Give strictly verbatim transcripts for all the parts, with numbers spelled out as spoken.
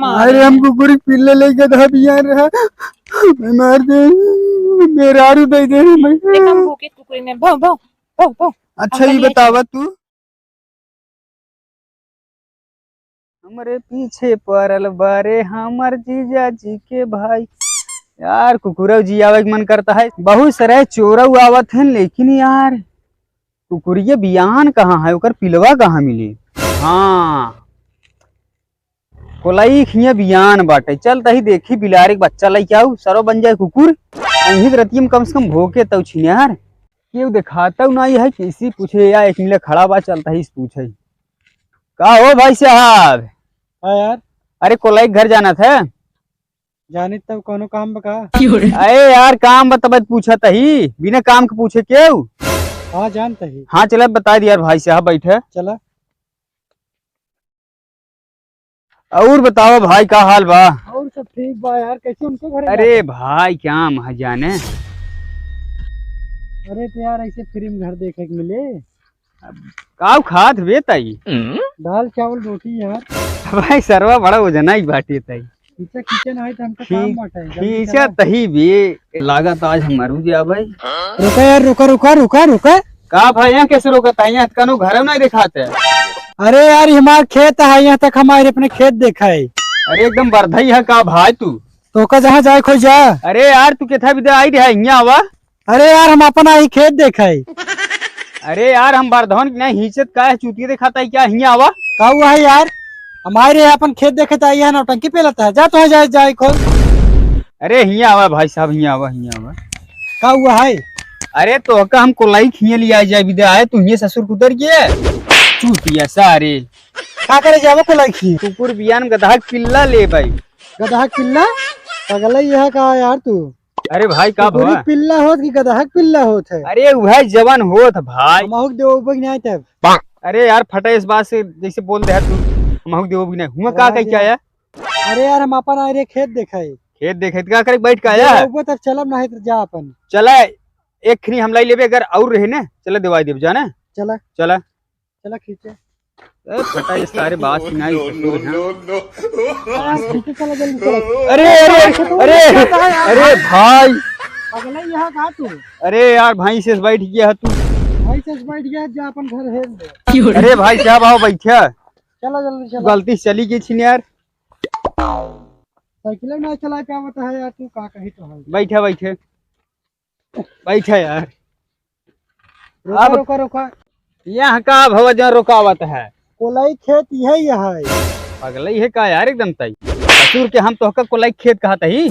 अरे हम कुकुरी पिल्ला लइके था बियान रहा, मैं मार दे, मेहरारू दे दे रे मैं। देख हम भूखे कुकुरी में भौ, भौ, भौ, भौ। अच्छा, हम ये करिए बतावा तू। हमरे पीछे पड़ल बारे हमर जीजा जी के भाई। यार, कुकुरौ जी आवे के मन करता है। बहुत सारे चोरौ आवत हैं, लेकिन यार, कुकुरिया बियान कहाँ है, ओकर पिलवा कहाँ मिली? हाँ, कोलई खिया बियान बाटे। चल तही देखी, बिलारी के बच्चा लइके आऊ, सरो बन जाए कुकुर। अहीं रतिया में कम से कम भोके तौ छिनार। केहू देखातौ नाई है, किसी पूछे या एक मिले खड़ा बा, चल तही से पूछे। का हो भाई साहब? हाँ यार। अरे कोलई के घर जाना था। जानी तब कौनो काम बा का? अरे यार, काम बा तब पूछत ही, बिना काम के पूछे केहू? हाँ, जानत ही। हाँ, चला बता दे यार भाई साहब, बैठे। चला। और बताओ भाई, का हाल बा? और सब ठीक बा यार, कैसे उनके घरे अरे जाता? भाई, क्या हम जाने। अरे तो यार, ऐसे फ्री में घर देखे के मिले। अब काऊ खात बे ताई? दाल चावल रोटी यार। भाई सरवा बड़ा वजनाई बाटे ताई। खींचा खींचा ना है तो हमका खी-, काम बाटे, जल्दी खींचा चला। तही बे। लागत आज हम मरू जा भाई। रुका यार, रुका, रुका, रुका, रुका। का भाई, यहाँ कैसे रोकत है? यहाँ कनो घर नहीं दिखाते। अरे यार, ये हमार खेत है, यहाँ तक हमारे अपने खेत देखा है। अरे एकदम बरधई है का भाई तू? तो का जहाँ जाए खोज जा। अरे यार, तू केथा बिदा आई रहा, यहाँ आवा। अरे यार, हम अपना ही खेत देखा है। अरे यार, हम बरधवन की नहीं, हिंचत का है, चूतिया दिखाता है क्या? हियाँ आवा। का हुआ है यार? हमारे यहाँ अपन खेत देखे तो आई है, नौटंकी पे लेता है। जा तो है, जाए, जाए खोल। अरे हियाँ आवा भाई साहब, हियाँ आवा, हियाँ आवा। का हुआ है? अरे तो का हम कोलाई खिए लिया जाए बिदा है, तू हिये ससुर कुतर के। चूतिया सारे। का करे जावा कोलाई खिए? कुकुर बियान गदहा के पिल्ला ले भाई। गदहा के पिल्ला? पगला ही है का यार तू? अरे भाई, का कुकुरी भवा? पिल्ला होत कि गदहा के पिल्ला होत है? अरे, उहे जवन होत भाई। हमहू के देबो कि नाहीं तब? अरे यार, फटा इस बात से जैसे बोल दे तू, हमहू के देबो कि नाहीं। हुआ का कह के आया? अरे यार, हम अपन आए रहे खेत देखाई। खेत देखे, तो का करे बैठ के आया? देबो तब चलब, नाहीं तो जा अपन। चला, एक खनी हम लाई लेबे, अगर और रहे ने, चला देवाई देब, जाने? चला। चला। चला खींचे। ए, फटा, ये सारे बात सुनाई, no, ससुर, no, हाँ। No, no। हाँ, खींचे, चला जल्दी, चला। अरे, अरे, अरे, अरे, अरे भाई। पगला ही यहाँ का तू? अरे यार, भाई से बैठ गया है तू। भाई से बैठ गया, जा अपन घर हेर ले। अरे भाई साहब, आओ बैठा। चला जल्दी, चला। गलती से चली गई छिन यार। साइकिल ना चला के आवत है यार, तू का कही तो है। बैठा, बैठे। बैठा यार। रुका, अब रुका, रुका। यहाँ का भवा जो रुकावत है? कोलाई खेत यही है। पगलई है का यार एकदम तई? ससुर के हम तोहका कोलाई खेत कहत ही।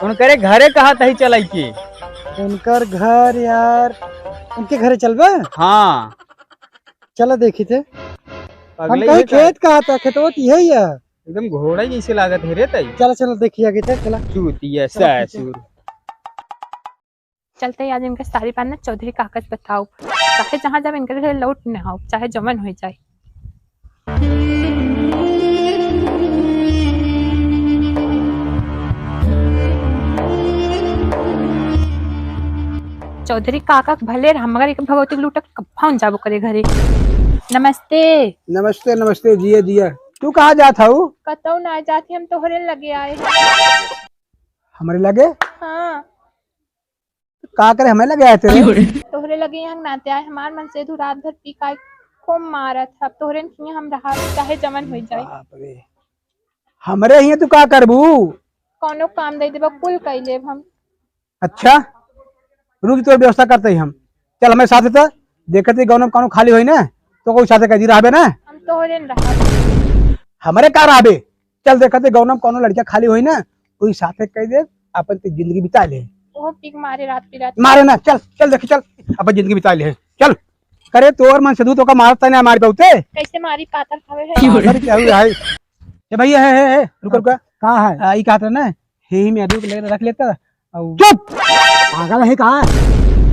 उनकरे घरे कहत ही चलाई के। उनकर घर यार, उनके घरे चलबे? हाँ। चला देखी थे। हम पगलई कहीं है का? खेत कहत है, खेतवा तो यही है। एकदम घोड़ा जैसे लागत है रे तई। चला, चला देखी आगे थे, चला। चूतिया चला, ससुर। चलते ही आज इनके सारी बात ना चौधरी काका से बताओ, चाहे जहाँ जाब इनके लिए लौट ना आओ, चाहे जवन हो जाए। चौधरी काका के भले रहा, मगर एक भगवती के लूटक कब पहुंच जाबो करे घरे। नमस्ते। नमस्ते, नमस्ते, जिया, जिया। तू कहाँ जात हऊ? कतौ ना जात, हम तोहरे लगे आए हैं। हमरे लगे? हाँ। का करे हमें लगे आए तेरे? तोहरे लगे यहाँ नाते आए, हमार मन से तू रात भर पी काई खूब मारत है। अब तोहरे खिया हम रहा, चाहे जवन हो जाए। बाप रे, हमरे हियां तू का करबू? कौनो काम दे देबा, कुल कई लेब हम। अच्छा, रुक, तोर व्यवस्था करते ही हम। चल हमें साथ तो, देखते ही गौनम कौनो खाली होई ना, तो कोई साथे कह दी रहबे ना। हम तोहरे न रहब। हमरे का रहबे? चल देखते गौनम कौनो लड़किया खाली होई ना, कोई साथे कह दे, अपन ते जिंदगी बिता ले। ओहो पी के मारे रात पी रात। मारे ना, चल, चल देखी, चल, अपन जिंदगी बिता ले, चल। करे तोर मन से दू तो का मारता ना मार पाउते। कैसे मारी पातर खावे है? पातर क्या हुआ है? ए भैया, हे, हे, हे, रुक, रुक। का है? आ, ई कहत रहे ना, हे ही में अदू के ले रख लेता। अउ चुप! पागल है का?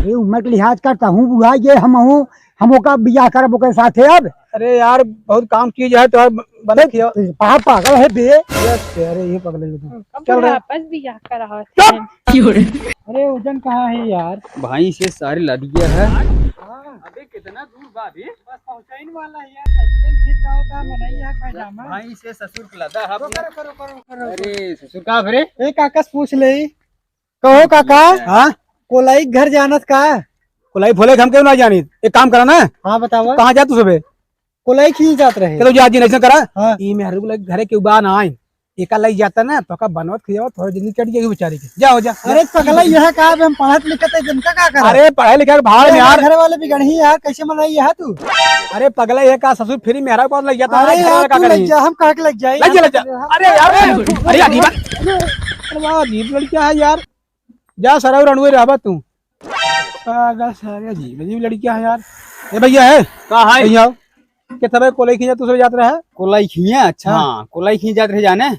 ये उम्र के लिहाज करता हूँ, बुढ़ा ये हम हूँ, हम ओका बियाह करब ओकरे साथे अब। अरे यार, बहुत काम चीज है तो अब बने खिया। पा-, पागल है बे। अरे, ये पगले ही तो। कब चल रहा। वापस बियाह करावत चुप! हैं। अरे, ओजन कहाँ है यार? भाई, इसे सारे ला दिया है। हाँ। अबे, कितना दूर बा बे? बस पहुँचाइन वाला है यार। सचिन ठीक का होता है, मनई है पैजामा। भाई, इसे ससुर के लदा है। रुको, रुको, रुको, रुको, रुको। अरे, ससुर का भरे? ए, काका से पूछ ले। कहो काका, हाँ? कोलाई घर जानत का? कोलाई भोले हम क्यों ना जानी? एक काम करा ना। हाँ, बतावा। कहाँ जा तू सबे? कोलाई खींच जात रहे। चलो जा जी, ऐसा करा। हाँ। ई मेहरू के घरे के बा ना आई। एका लई जाता ना, तो का बनवत खियावा, थोड़ा जल्दी चढ़ जाई बेचारी के। जा हो जा। अरे पगला, यह का, अब हम पढ़त लिखत है, इनका का करा? अरे पढ़ाई लिखाई के भाड़ में अरे यार। घर वाले बिगड़ही यार, कैसे मनाई यह तू? अरे पगला, ये का ससुर फ्री मेहरा को लई जाता अरे है, घर यार, वाला का तू लई करी? जा, हम कहा के लई जाई? लई जा, लई जा। अरे यार, अरे अजीब, अरे वाह, अजीब लड़किया है यार। जा सरऊ रणुए रहबा तू। पागल सारे अजीब, अजीब लड़किया है यार। ए भैया है? का है? भैया आओ। के तबे कोलाई खींचा तू सब जात रहा है? कोलाई खींचा, अच्छा। हाँ। हाँ, कोलाई खींचा जात रहे जाने।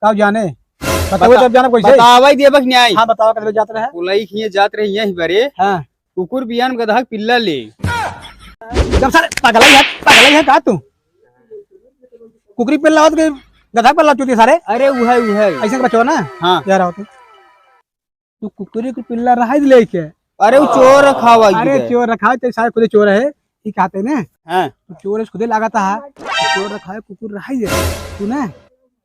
का जाने? बताओ बता-, तब जाना कैसे? बतावा ही देबक न्याय। हाँ, बताओ कब जात रहा है? कोलाई खींचा जात रहे यहीं बरे। हाँ। कुकुर बियान गधा के पिल्ला ले। जब सारे पगला ही है, पगला ही है का तू? कुकुरी पिल्ला होत के गधा पिल्ला चूती सारे? अरे उहे, उहे। ऐसे बचवा ना? हाँ। यार आओ तू। तू कुकुरी के पिल्ला रहाई लेके। अरे, वो चोर रखावा अरे, इधर। चोर रखावा, ते सारे खुदे चोर है, ई कहते ने। हाँ। तू चोर है, खुदे लागत है। चोर रखावा, कुकुर रहाई दे। तू ना,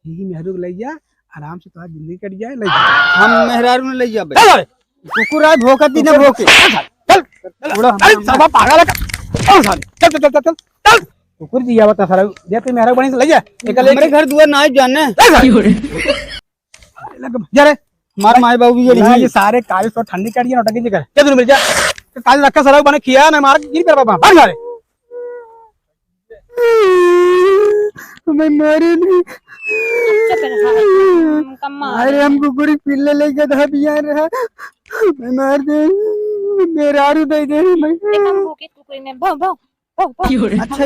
यही मेहरू के लई जा, आराम से तोहार जिंदगी कट जाए, लई जा। हम मेहरारू न लई जाबे। चल रे। कुकुर आज भोंकत दी ना भोंके। चल, चल, चल, उड़ा, अरे, हमारा साला पागल है का? चल साले, चल, चल, चल, चल, चल। कुकुर जी आवता साला, दे ते मेहरारू बनी से लई जा। एक ले हमरे घर दुआर ना जाने। लग, जा रे। मार माई बाबू भी ना, ये सारे काले सो ठंडी काट दिया, नौटंकी जी कर। जा तू मिल जा। तो काले रखा सरऊ बने खिया ना, मार गिर कर बाबा, भाग जा रे। मैं मारे नहीं। चुप रहा, हम कम मारे। अरे हम कुकुरी पिल्ले लेके था बिया रहा। मैं मार दे। मेरा आरू दे दे मैं। देख हम भूखे कुकुरी में भौ, भौ, भौ, भौ। अच्छा,